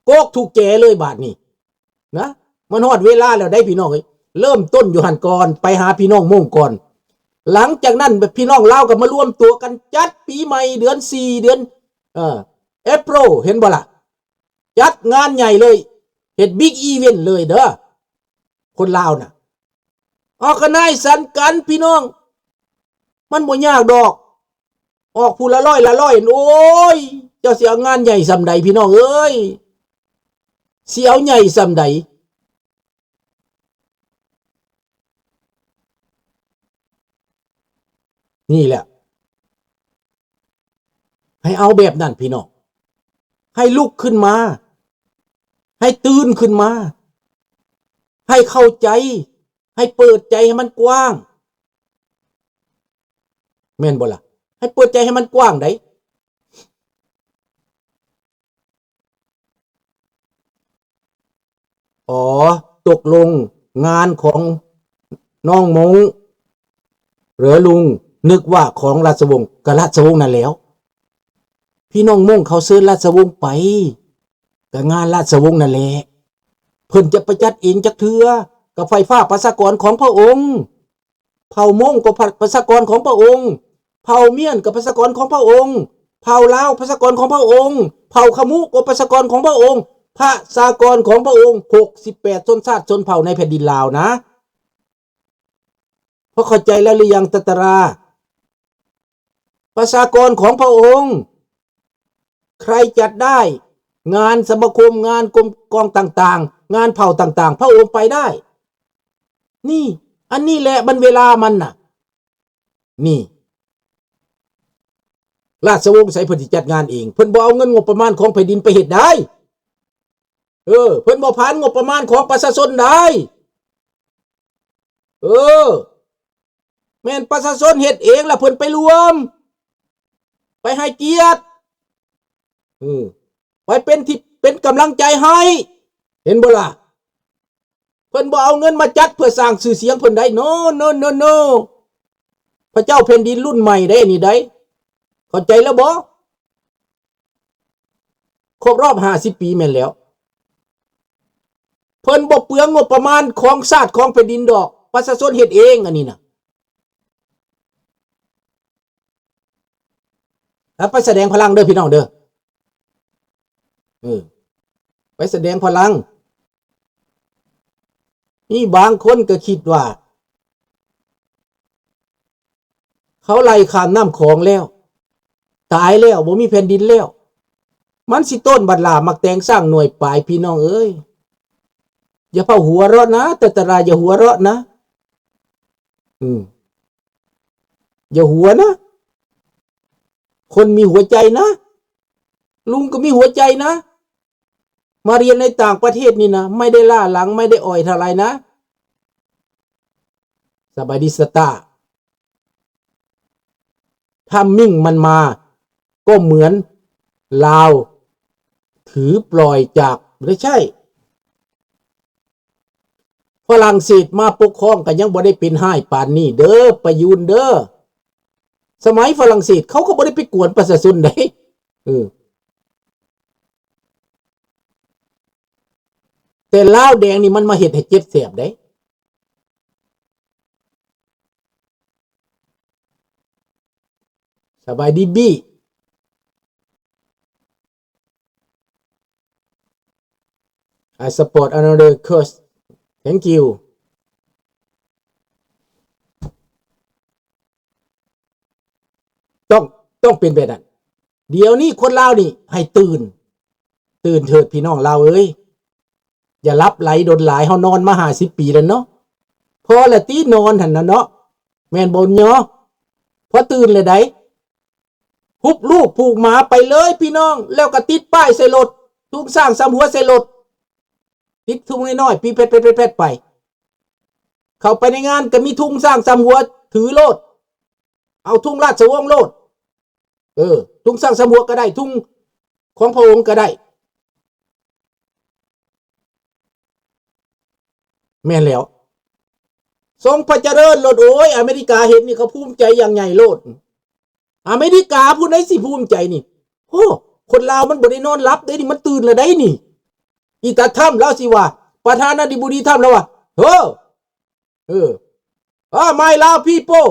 ໂກກທຸກແຈເລີຍບາດນີ້ນະ. ມັນຮອດເວລາແລ້ວໄດ໋ພີ່ນ້ອງເອີຍ, ເລີ່ມຕົ້ນຢູ່ຫັ້ນກ່ອນ, ໄປຫາພີ່ນ້ອງມົ້ງກ່ອນ. ຫຼັງຈາກນັ້ນ ພີ່ນ້ອງລາວກໍມາລວມຕົວກັນຈັດປີໃໝ່ເດືອນສີ່ ເດືອນ ເອີ April ເຫັນບໍ່ລະ? ຈັດງານໃຫຍ່ເລີຍ, ເຮັດ big event ເລີຍເດີ ຄົນລາວນະ. organize ສັງສັນກັນພີ່ນ້ອງ, ມັນບໍ່ຍາກດອກ. ອອກຜູ້ລະຮ້ອຍລະຮ້ອຍ, ໂອ້ຍ ເຈົ້າຊິເອົາງານໃຫຍ່ສ່ຳໃດພີ່ນ້ອງເອີຍ, ຊິເອົາໃຫຍ່ສ່ຳໃດ? ນີ້ແຫຼະ ໃຫ້ເອົາແບບນັ້ນພີ່ນ້ອງ, ໃຫ້ລຸກຂຶ້ນມາ, ໃຫ້ຕື່ນຂຶ້ນມາ, ໃຫ້ເຂົ້າໃຈ, ໃຫ້ເປີດໃຈໃຫ້ມັນກວ້າງ, ແມ່ນບໍ່ລະ? ໃຫ້ເປີດໃຈໃຫ້ມັນກວ້າງໄດ໋. ອໍ ຕົກລົງງານຂອງນ້ອງມົ້ງເຫຼືອລຸງ, ນຶກວ່າຂອງລາຊະວົງ, ກະລາຊະວົງນັ້ນແຫຼ້ວ. ພີ່ນ້ອງມົ້ງເຂົາເຊີນລາຊະວົງໄປ, ກະງານລາຊະວົງນັ້ນແຫຼະ. ເພິ່ນຈະໄປຈັດເອງຈັກເທື່ອ, ກະໄຟຟ້າປະຊາກອນຂອງພະອົງ. ເຜົ່າມົ້ງກໍປະຊາກອນຂອງພະອົງ, ເຜົ່າມ້ຽນກໍປະຊາກອນຂອງພະອົງ, ເຜົ່າລາວປະຊາກອນຂອງພະອົງ, ເຜົ່າຂະມຸກໍປະຊາກອນຂອງພະອົງ, ປະຊາກອນຂອງພະອົງ ຫົກສິບແປດຊົນຊາດຊົນເຜົ່າໃນແຜ່ນດິນລາວນະ. ພໍເຂົ້າໃຈແລ້ວຫຼືຍັງ ຕະຕະລາ? ປະຊາກອນຂອງພະອົງ ໃຄຈັດໄດ້ ງານສະມາຄົມ, ງານກົມກອງຕ່າງໆ, ງານເຜົ່າຕ່າງໆ, ພະອົງໄປໄດ້. ນີ້ ອັນນີ້ແຫຼະມັນເວລາມັນນະ. ນີ້ ລາຊະວົງໃສເພິ່ນຊິຈັດງານເອງ? ເພິ່ນບໍ່ເອົາເງິນງົບປະມານຂອງແຜ່ນດິນໄປເຮັດໄດ້. ເອີ ເພິ່ນບໍ່ຜ່ານງົບປະມານຂອງປະຊາຊົນໄດ້. ເອີ ແມ່ນປະຊາຊົນເຮັດເອງ ລະເພິ່ນໄປລວມ ໄປໃຫ້ກຽດ ເອີ ໄປເປັນທີ່ ເປັນກຳລັງໃຈໃຫ້ ເຫັນບໍ່ລະ? ເພິ່ນບໍ່ເອົາເງິນມາຈັດເພື່ອສ້າງຊື່ສຽງເພິ່ນໄດ້. ໂນ ໂນ ໂນ ໂນ ພະເຈົ້າແຜ່ນດິນລຸ້ນໃໝ່ໄດ໋ ອັນນີ້ໄດ໋ ເຂົ້າໃຈແລ້ວບໍ່? ຄົບຮອບຫ້າສິບປີແມ່ນແລ້ວ. ເພິ່ນບໍ່ເປືອງງົບປະມານຂອງຊາດຂອງແຜ່ນດິນດອກ, ປະຊາຊົນເຮັດເອງ ອັນນີ້ນະ. ແລ້ວໄປສະແດງພະລັງເດີພີ່ນ້ອງເດີ. ເອີ ໄປສະແດງພະລັງ. ມີບາງຄົນກໍຄິດວ່າ ເຂົາໄລ່ຂ້າມນ້ຳຂອງແລ້ວ ຕາຍແລ້ວ ບໍ່ມີແຜ່ນດິນແລ້ວ ມັນຊິໂຕນບັດຫຼ້າໝາກແຕງສ້າງໜ່ວຍປາຍ. ພີ່ນ້ອງເອີຍ ຢ່າພາຫົວເຣາະນະ ແຕ່ຕະລາ ຢ່າຫົວເຣາະນະ. ອືມ ຢ່າຫົວນະ ຄົນມີຫົວໃຈນະ ລຸງກໍມີຫົວໃຈນະ. ມາຮຽນໃນຕ່າງປະເທດນີ້ນະ ໄມ່ໄດ້ລ້າຫຼັງ ໄມ່ໄດ້ອ່ອຍເທົ່າໃດນະ. ສະບາຍດີສະຕາ. ຖ້າມິ້ງມັນມາ ກໍເໝືອນລາວຖືປ່ອຍຈາກ ບໍ່ໄດ້ໃຊ້. ຝຣັ່ງເສດມາປົກຄອງກໍຍັງບໍ່ໄດ້ເປັນຮ້າຍປານນີ້ເດີ ປະຍຸນເດີ. ສະໄໝຝຣັ່ງເສດເຂົາກໍບໍ່ໄດ້ໄປກວນປະຊາຊົນໃດ. ເອີ ແຕ່ລາວແດງນີ້ມັນມາເຮັດໃຫ້ເຈັບແສບໃດ. ສະບາຍດີບີ. I support another cause. Thank you. ຕ້ອງ ຕ້ອງເປັນແບບນັ້ນ. ດຽວນີ້ຄົນລາວນີ້ໃຫ້ຕື່ນ, ຕື່ນເຖີດພີ່ນ້ອງລາວເອີຍ. ຢ່າຫຼັບໄຫຼດົນຫຼາຍ, ເຮົານອນມາຫ້າສິບປີແລ້ວເນາະ. ພໍລະຕິນອນຫັ້ນນະເນາະ, ແມ່ນບໍ່ຍໍ? ພໍຕື່ນແລ້ວໃດ໋ ຮຸບລູກຜູກໝາໄປເລີຍພີ່ນ້ອງ, ແລ້ວກໍຕິດປ້າຍໃສ່ລົດ, ທຸງຊ້າງສາມຫົວໃສ່ລົດ, ຕິດທຸງນ້ອຍໆ ປີແພັດໆໆໄປ. ເຂົ້າໄປໃນງານກໍມີທຸງຊ້າງສາມຫົວຖືໂລດ, ເອົາທຸງລາຊະວົງໂລດ. ເອີ ທຸງຊ້າງສາມຫົວກໍໄດ້, ທຸງຂອງພະອົງກໍໄດ້. ແມ່ນແລ້ວ. ຊົງພະຈະເລີນໂລດ. ໂອ້ຍ ອາເມລິກາເຫັນນີ້ ເຂົາພູມໃຈຢ່າງໃຫຍ່ໂລດ. ອາເມລິກາຜູ້ໃດຊິພູມໃຈນີ້. ໂອ້ ຄົນລາວມັນບໍ່ໄດ້ນອນຫຼັບເດ້ນີ້, ມັນຕື່ນແລ້ວໃດ໋ນີ້. ອີຕາທຳລາວຊິວ່າ ປະທານາທິບໍດີທຳລາວວ່າ ເອີ ເອີ ເອີ My Lao people,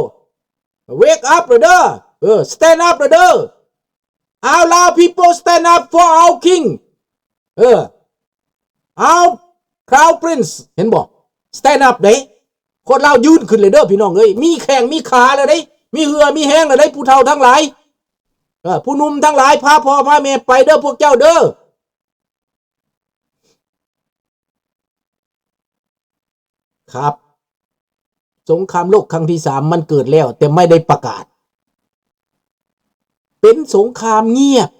wake up ເດີ ເອີ stand up ເດີ Our Lao people, stand up for our king. ເອີ Our Crown Prince ເຫັນບໍ່? Stand up ເດ້ ຄົນລາວຢືນຂຶ້ນເລີຍເດີພີ່ນ້ອງເອີຍ ມີແຂ້ງມີຂາແລ້ວເດ້ ມີເຫື່ອມີແຮງແລ້ວເດ້ ຜູ້ເຖົ້າທັງຫຼາຍ ເອີ ຜູ້ໜຸ່ມທັງຫຼາຍ ພາພໍ່ພາແມ່ໄປເດີພວກເຈົ້າເດີ. ครับ สงครามโลกครั้งที่สามมันเกิดแล้ว แต่ไม่ได้ประกาศ เป็นสงครามเงียบ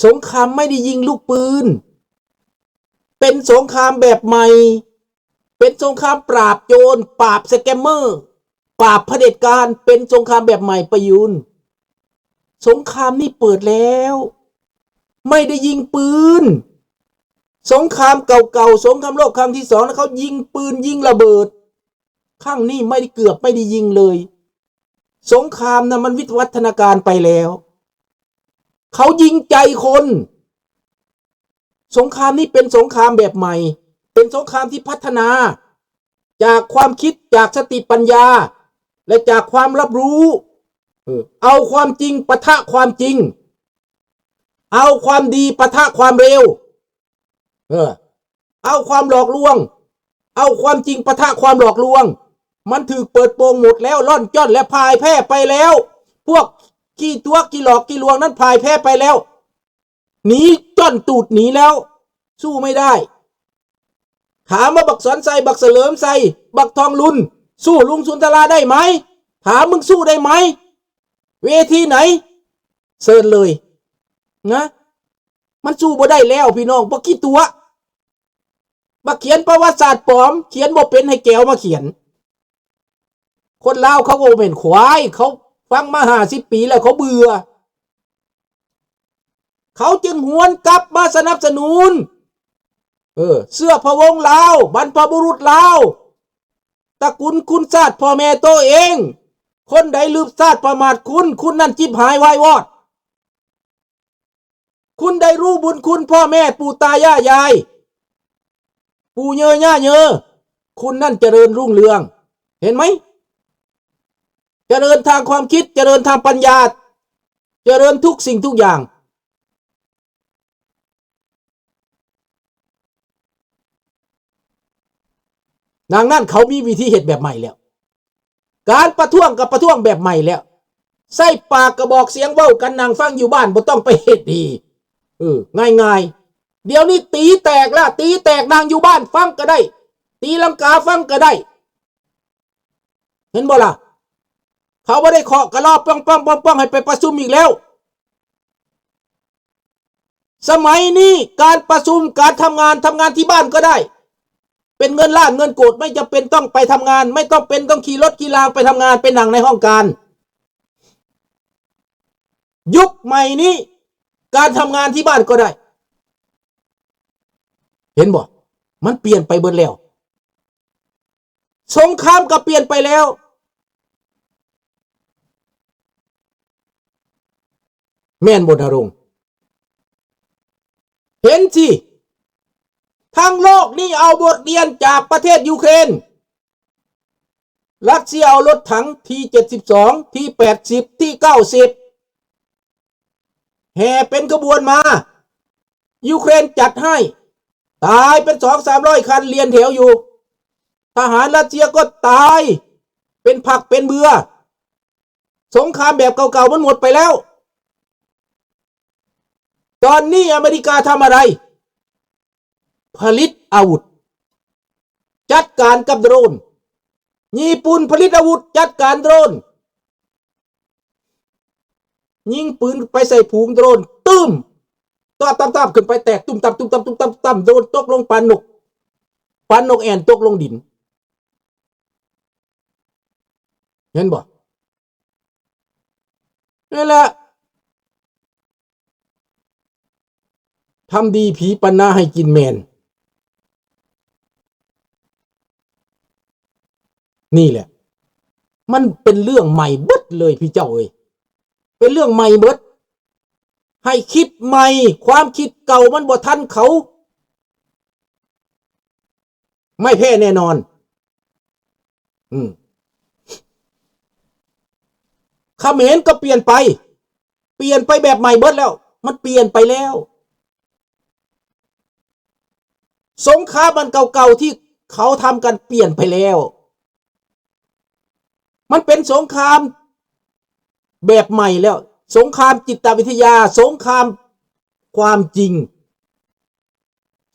สงครามไม่ได้ยิงลูกปืน เป็นสงครามแบบใหม่ เป็นสงครามปราบโจร ปราบสแกมเมอร์ ปราบเผด็จการ เป็นสงครามแบบใหม่ ประยุทธ์ สงครามนี่เปิดแล้ว ไม่ได้ยิงปืน สงครามเก่าๆ สงครามโลกครั้งที่สองนะ เขายิงปืน ยิงระเบิด ครั้งนี้ไม่ได้ เกือบไม่ได้ยิงเลย สงครามนะมันวิวัฒนาการไปแล้ว เขายิงใจคน สงครามนี้เป็นสงครามแบบใหม่ เป็นสงครามที่พัฒนา จากความคิด จากสติปัญญา และจากความรับรู้ เออ เอาความจริงปะทะความจริง เอาความดีปะทะความเร็ว เออ เอาความหลอกลวง เอาความจริงปะทะความหลอกลวง มันถูกเปิดโปงหมดแล้ว ล่อนจ้อนและพ่ายแพ้ไปแล้ว พวกขี้ตั๋วะขี้หลอกขี้ลวงนั้นพ่ายแพ้ไปแล้ว หนีจ้อนตูดหนีแล้ว สู้ไม่ได้ ถามว่าบักสอนไส้ บักเสลิมไส้ บักทองลุน สู้ลุงสุนทราได้ไหม ถามมึงสู้ได้ไหม เวทีไหน เชิญเลย นะ มันสู้บ่ได้แล้วพี่น้อง บักขี้ตั๋วะ บักเขียนประวัติศาสตร์ปลอม เขียนบ่เป็น ให้แกวมาเขียน คนลาวเขาก็บ่แม่นควาย เขาฟังมาห้าสิบปีแล้ว เขาเบื่อ เขาจึงหวนกลับมาสนับสนุน เออ เสื้อพระวงศ์ลาว บรรพบุรุษลาว ตระกูลคุณชาติพ่อแม่โตเอง คนใดลืมชาติประมาทคุณ คุณนั่นจิบหายวายวอด คุณได้รู้บุญคุณพ่อแม่ปู่ตาย่ายาย ปู่เยอหญ้าเยอ คุณนั่นเจริญรุ่งเรือง เห็นไหม เจริญทางความคิด เจริญทางปัญญา เจริญทุกสิ่งทุกอย่าง ดังนั้นเขามีวิธีเฮ็ดแบบใหม่แล้ว การประท้วงก็ประท้วงแบบใหม่แล้ว ใช้ปากกระบอกเสียงเว้ากัน นั่งฟังอยู่บ้าน บ่ต้องไปเฮ็ดดี เออ ง่ายๆ เดี๋ยวนี้ตีแตกละ ตีแตก นั่งอยู่บ้านฟังก็ได้ ตีลังกาฟังก็ได้ เห็นบ่ล่ะ เขาบ่ได้เคาะกะลอป้องๆๆๆ ให้ไปประชุมอีกแล้ว สมัยนี้การประชุม การทำงาน ทำงานที่บ้านก็ได้ เป็นเงินล้านเงินโกด ไม่จำเป็นต้องไปทำงาน ไม่ต้องเป็นต้องขี่รถขี่รางไปทำงาน ไปนั่งในห้องการ ยุคใหม่นี้ การทำงานที่บ้านก็ได้ เห็นบ่ มันเปลี่ยนไปเบิดแล้ว สงครามก็เปลี่ยนไปแล้ว แม่นบ่ ณรงค์ เห็นสิ ทั้งโลกนี้เอาบทเรียนจากประเทศยูเครน รัสเซียเอารถถัง ที เจ็ดสิบสอง ที แปดสิบ ที เก้าสิบ แห่เป็นขบวนมา ยูเครนจัดให้ ตายเป็นสองสามร้อยคันเรียงแถวอยู่ ทหารรัสเซียก็ตายเป็นผักเป็นเบือ สงครามแบบเก่าๆ มันหมดไปแล้ว ตอนนี้อเมริกาทำอะไร ผลิตอาวุธ จัดการกับโดรน ญี่ปุ่นผลิตอาวุธจัดการโดรน ยิงปืนไปใส่ฝูงโดรน ตุ้ม ตาบ ตาบ ตาบ ขึ้นไปแตก ตุ้ม ตาม ตุ้ม ตาม ตุ้ม ตาม ตาม โดรนตกลงปานนก ปานนกแอ่นตกลงดิน เห็นบ่ นั่นแหละ ทำดีผีปันนาให้กินแมน นี่แหละ มันเป็นเรื่องใหม่เบิดเลยพี่เจ้าเอ้ย เป็นเรื่องใหม่เบิด ໃຫ້ຄິດໃໝ່, ຄວາມຄິດເກົ່າມັນບໍ່ທັນເຂົາ, ໄມ່ແພ້ແນ່ນອນ. ອືມ ຂະເໝນກໍປ່ຽນໄປ, ປ່ຽນໄປແບບໃໝ່ເບິດແລ້ວ, ມັນປ່ຽນໄປແລ້ວ. ສົງຄາມອັນເກົ່າໆທີ່ເຂົາທຳກັນປ່ຽນໄປແລ້ວ, ມັນເປັນສົງຄາມແບບໃໝ່ແລ້ວ, ສົງຄາມຈິດຕະວິທະຍາ, ສົງຄາມຄວາມຈິງ,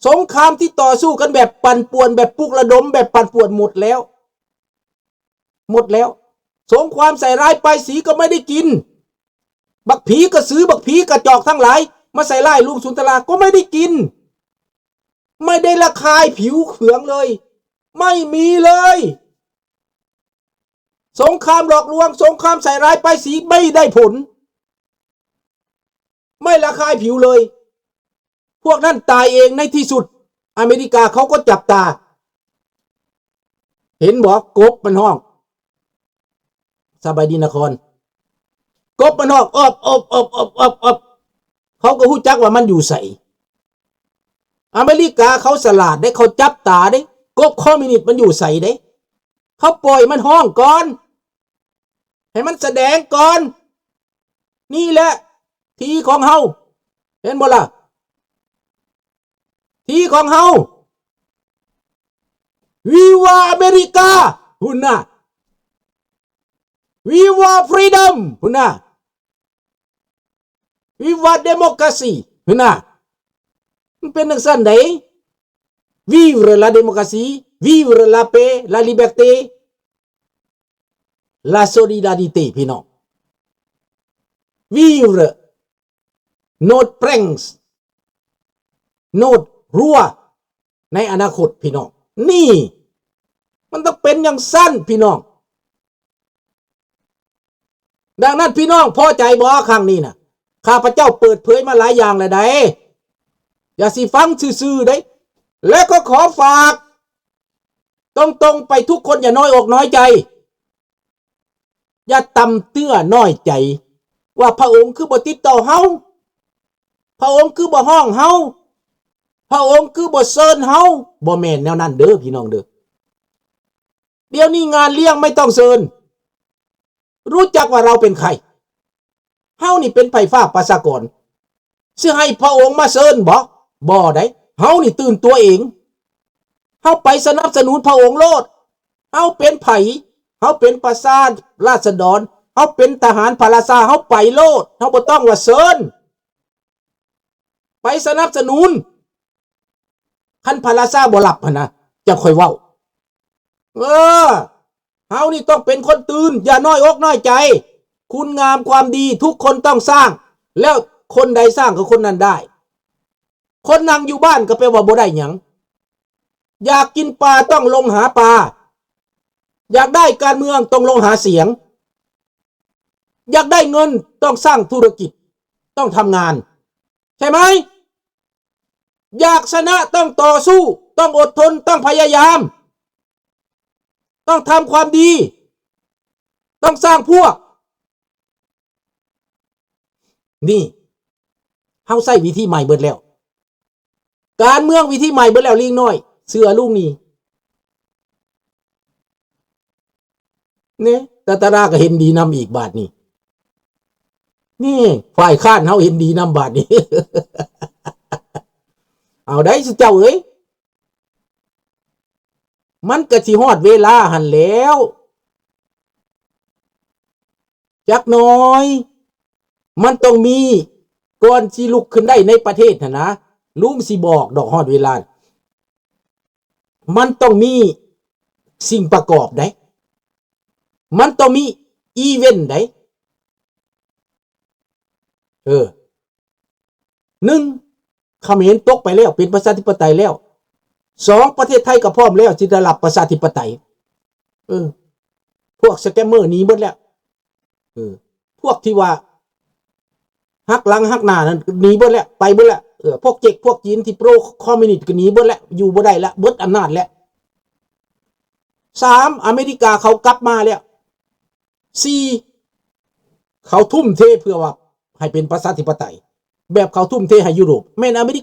ສົງຄາມທີ່ຕໍ່ສູ້ກັນແບບປັ່ນປ່ວນ, ແບບປຸກລະດົມ, ແບບປັ່ນປ່ວນ ໝົດແລ້ວ, ໝົດແລ້ວ. ສົງຄາມໃສ່ຮ້າຍປ້າຍສີກໍໄມ່ໄດ້ກິນ. ບັກຜີກະສື, ບັກຜີກະຈອກທັງຫຼາຍ ມາໃສ່ຮ້າຍລຸງສຸນທະລາກໍໄມ່ໄດ້ກິນ, ໄມ່ໄດ້ລະຄາຍຜິວເຂືອງເລີຍ, ໄມ່ມີເລີຍ. ສົງຄາມຫຼອກລວງ, ສົງຄາມໃສ່ຮ້າຍປ້າຍສີໄມ່ໄດ້ຜົນ, ໄມ່ລະຄາຍຜິວເລີຍ. ພວກນັ້ນຕາຍເອງໃນທີ່ສຸດ, ອາເມລິກາເຂົາກໍຈັບຕາ. ເຫັນບໍ່? ກົບມັນຮ້ອງ. ສະບາຍດີນະຄອນ. ກົບມັນຮ້ອງ ອອບ ອອບ ອອບ ອອບ ອອບ ອອບ. ເຂົາກໍຮູ້ຈັກວ່າມັນຢູ່ໃສ. ອາເມລິກາເຂົາສະຫຼາດເດ້, ເຂົາຈັບຕາເດ້, ກົບຄອມມິວນິດມັນຢູ່ໃສເດ້. ເຂົາປ່ອຍມັນຮ້ອງກ່ອນ, ໃຫ້ມັນສະແດງກ່ອນ. ນີ້ແຫຼະທີ່ຂອງເຮົາ, ເຫັນບໍ່ລະ? ທີ່ຂອງເຮົາ. Viva America ພຸ້ນນະ, Viva Freedom ພຸ້ນນະ, Viva Democracy ພຸ້ນນະ. ມັນເປັນຈັ່ງຊັ້ນໃດ. Vive la démocratie, vive la paix, la liberté, la solidarité ພີ່ນ້ອງ. Vive Notre Prince, Notre Roi ໃນອະນາຄົດພີ່ນ້ອງ. ນີ້ ມັນຕ້ອງເປັນຢ່າງຊັ້ນພີ່ນ້ອງ. ດັ່ງນັ້ນພີ່ນ້ອງພໍໃຈບໍ່? ຄັ້ງນີ້ນະ ຂ້າພະເຈົ້າເປີດເຜີຍມາຫຼາຍຢ່າງແລ້ວໃດ໋, ຢ່າຊິຟັງຊື່ໆເດ້. ແລະກໍຂໍຝາກຕົງໆໄປທຸກຄົນ, ຢ່ານ້ອຍອົກນ້ອຍໃຈ, ຢ່າຕ່ຳເຕື້ອນ້ອຍໃຈ ວ່າພະອົງຄືບໍ່ຕິດຕໍ່ເຮົາ, ພະອົງຄືບໍ່ຮ້ອງເຮົາ, ພະອົງຄືບໍ່ເຊີນເຮົາ. ບໍ່ແມ່ນແນວນັ້ນເດີພີ່ນ້ອງເດີ. ດຽວນີ້ງານລ້ຽງໄມ່ຕ້ອງເຊີນ, ຮູ້ຈັກວ່າເຮົາເປັນໃຜ. ເຮົານີ້ເປັນໄພຟ້າປະຊາກອນ, ຊິໃຫ້ພະອົງມາເຊີນບໍ? ບໍ່ໄດ໋. ເຮົານີ້ຕື່ນຕົວເອງ, ເຮົາໄປສະໜັບສະໜູນພະອົງໂລດ. ເຮົາເປັນໃຜ? ເຮົາເປັນປະຊາລາຊະດອນ, ເຮົາເປັນທະຫານພະລາຊາ, ເຮົາໄປໂລດ, ເຮົາບໍ່ຕ້ອງວ່າເຊີນ. ໄປສະໜັບສະໜູນ, ຄັນພະລາຊາບໍ່ຮັບຫັ້ນນະ ຈັ່ງຄ່ອຍເວົ້າ. ເອີ ເຮົານີ້ຕ້ອງເປັນຄົນຕື່ນ, ຢ່ານ້ອຍອົກນ້ອຍໃຈ. ຄຸນງາມຄວາມດີທຸກຄົນຕ້ອງສ້າງ, ແລ້ວຄົນໃດສ້າງກໍຄົນນັ້ນໄດ້. ຄົນນັ່ງຢູ່ບ້ານກໍແປວ່າບໍ່ໄດ້ຫຍັງ. ຢາກກິນປາຕ້ອງລົງຫາປາ, ຢາກໄດ້ການເມືອງຕ້ອງລົງຫາສຽງ, ຢາກໄດ້ເງິນຕ້ອງສ້າງທຸລະກິດ, ຕ້ອງທຳງານ, ໃຊ່ໄໝ? ຢາກຊະນະຕ້ອງຕໍ່ສູ້, ຕ້ອງອົດທົນ, ຕ້ອງພະຍາຍາມ, ຕ້ອງທຳຄວາມດີ, ຕ້ອງສ້າງພວກ. ນີ້ ເຮົາໃຊ້ວິທີໃໝ່ເບິດແລ້ວ. ການເມືອງວິທີໃໝ່ເບິດແລ້ວ ລີງນ້ອຍ, ເຊື່ອລຸງນີ້. ນີ້ ຕາຕາລາກໍເຫັນດີນຳອີກບາດນີ້. ນີ້ ຝ່າຍຄ້ານເຮົາເຫັນດີນຳບາດນີ້. ເອົາໄດ໋ ຊຸເຈົ້າເອີຍ, ມັນກໍຊິຮອດເວລາຫັ້ນແລ້ວ. ຈັກໜ້ອຍມັນຕ້ອງມີ, ກ່ອນຊິລຸກຂຶ້ນໄດ້ໃນປະເທດຫັ້ນນະ, ລຸງຊິບອກດອກຮອດເວລາ, ມັນຕ້ອງມີສິ່ງປະກອບໃດ໋, ມັນຕ້ອງມີອີເວັນໃດ໋. ເອີ ໜຶ່ງ ຂະເໝນຕົກໄປແລ້ວ ເປັນປະຊາທິປະໄຕແລ້ວ, ສອງ ປະເທດໄທກໍພ້ອມແລ້ວທີ່ຈະຮັບປະຊາທິປະໄຕ. ເອີ ພວກສະແກມເມີໜີເບິດແລ້ວ. ເອີ ພວກທີ່ວ່າຫັກຫຼັງຫັກໜ້ານັ້ນໜີເບິດແລ້ວ, ໄປເບິດແລ້ວ. ເອີ ພວກເຈັກພວກຈີນທີ່ໂປຣຄອມມິວນິດກໍໜີເບິດແລ້ວ, ຢູ່ບໍ່ໄດ້ແລ້ວ, ເບິດອຳນາດແລ້ວ. ສາມ ອາເມລິກາເຂົາກັບມາແລ້ວ. ສີ່ ເຂົາທຸ່ມເທເພື່ອວ່າໃຫ້ເປັນປະຊາທິປະໄຕ. ແບບເຂົາທຸ່ມເທໃຫ້ຢູໂຣບ ແມ່ນອາເມລິ